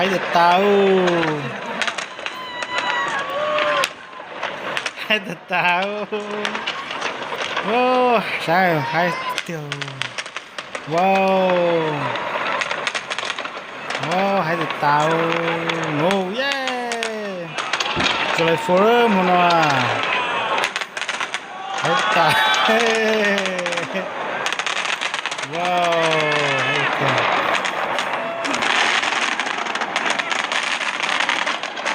Haib tas tas, haib tas tas. Saib haib tiag. Wow. Wow, haib tas tas. No, yeah. July four hmo no. Haib tas. Wow, haib tiag.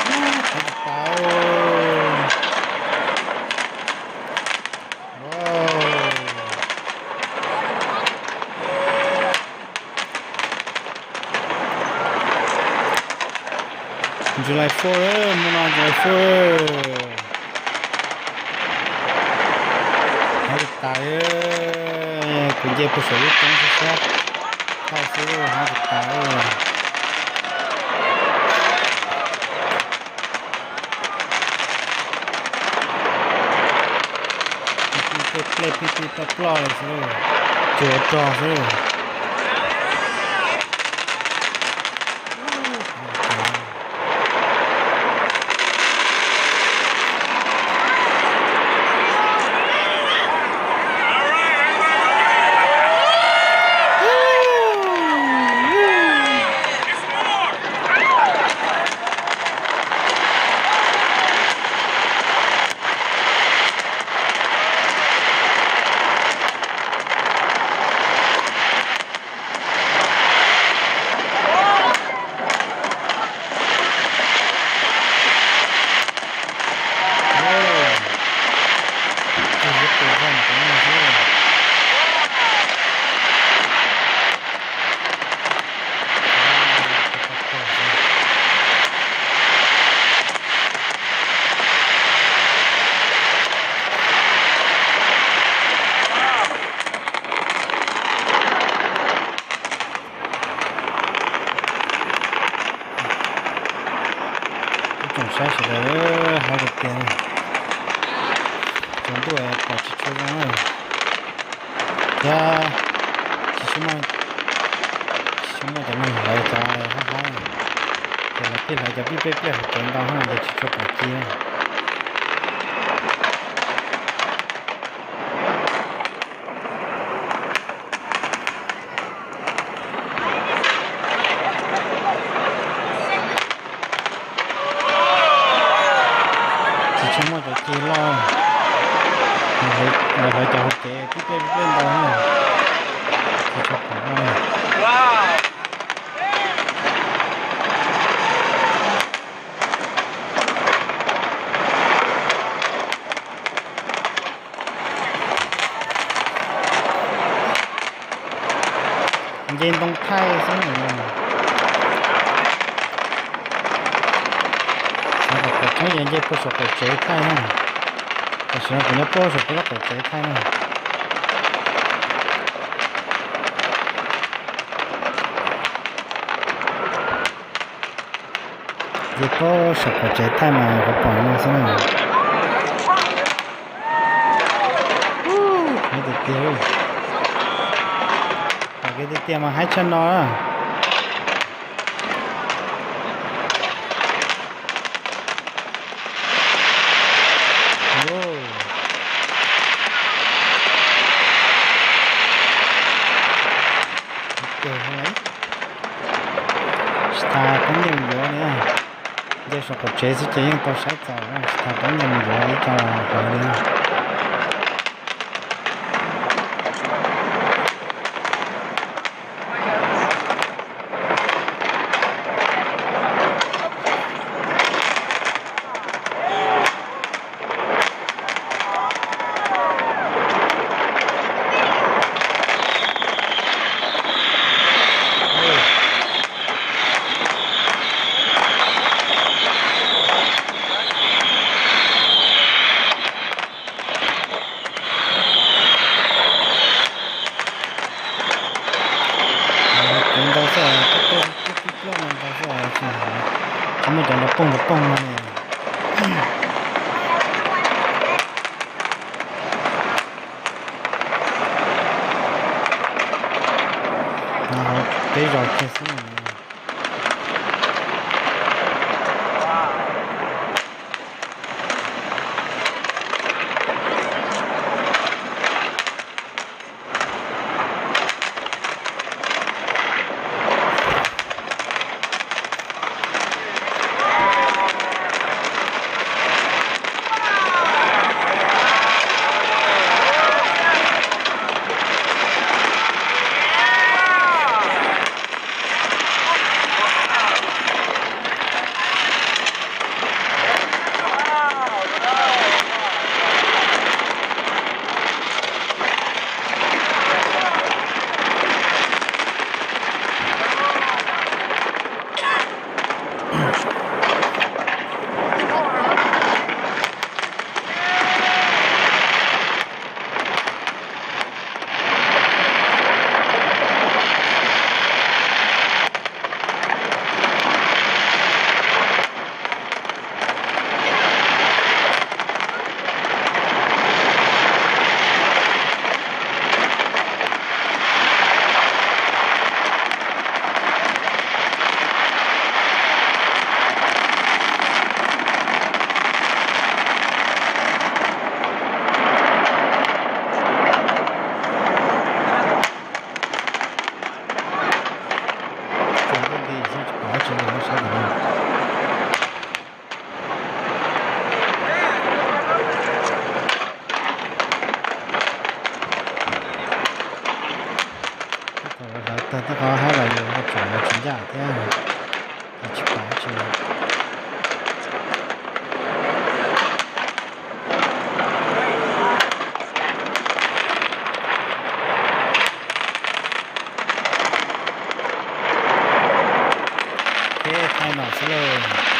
Haib tas tas. Wow. July four, hmo no July four. Haib tas tas, kuv nce puag saum lub roob sab sab thaij xwb, haib tas tas. Pheej ti tej plej pheej ti toj ploj li xwb, tsuas rog xwb. Ib tsoom saib sawv daws, haib tiag tiag, tsaus ntuj pom tsis tshua zoo thiab. Tsis tshua muaj, tsis tshua muaj cov neeg hlawv cov haib haib, ces lawv pheej hlawv cov pib peb pliaj hauv kev ntau, ces tsis tshua pom ci. Tsis tshua muaj cov ci loj, lawv hlawv cov hauv kev pib peb pib peb ntau, tsis tshua pom loj. Nce ntoo thaij xwb. Xyov kom kom tseeb ces nce puag saum qaum tsev thaij na. Tam sim no kuv nyob puag saum puag lub qaum tsev thaij na. Nce puag saum qaum tsev thaij mas kuv pom no xwb na. Haib tiag tiag, pom kev tiag tiag mas haib tshaj no. Tsis tas poob nyiaj mus yuav li. Nce saum qaum tsev xwb ces yeej tau saib txaus, tsis tas poob nyiaj mus yuav ib co hlawv li. Kev ntau xwb, peb peb peb peb plaub no ntau xwb, tsis muaj cov nrov poog nrov poog no ne. Peb zos kiag xwb. Tag tej qhov hab los yus ua tsam yus tsis ncaj thiab, yus tsis pom tsi. Peb thaij no xwb lauj.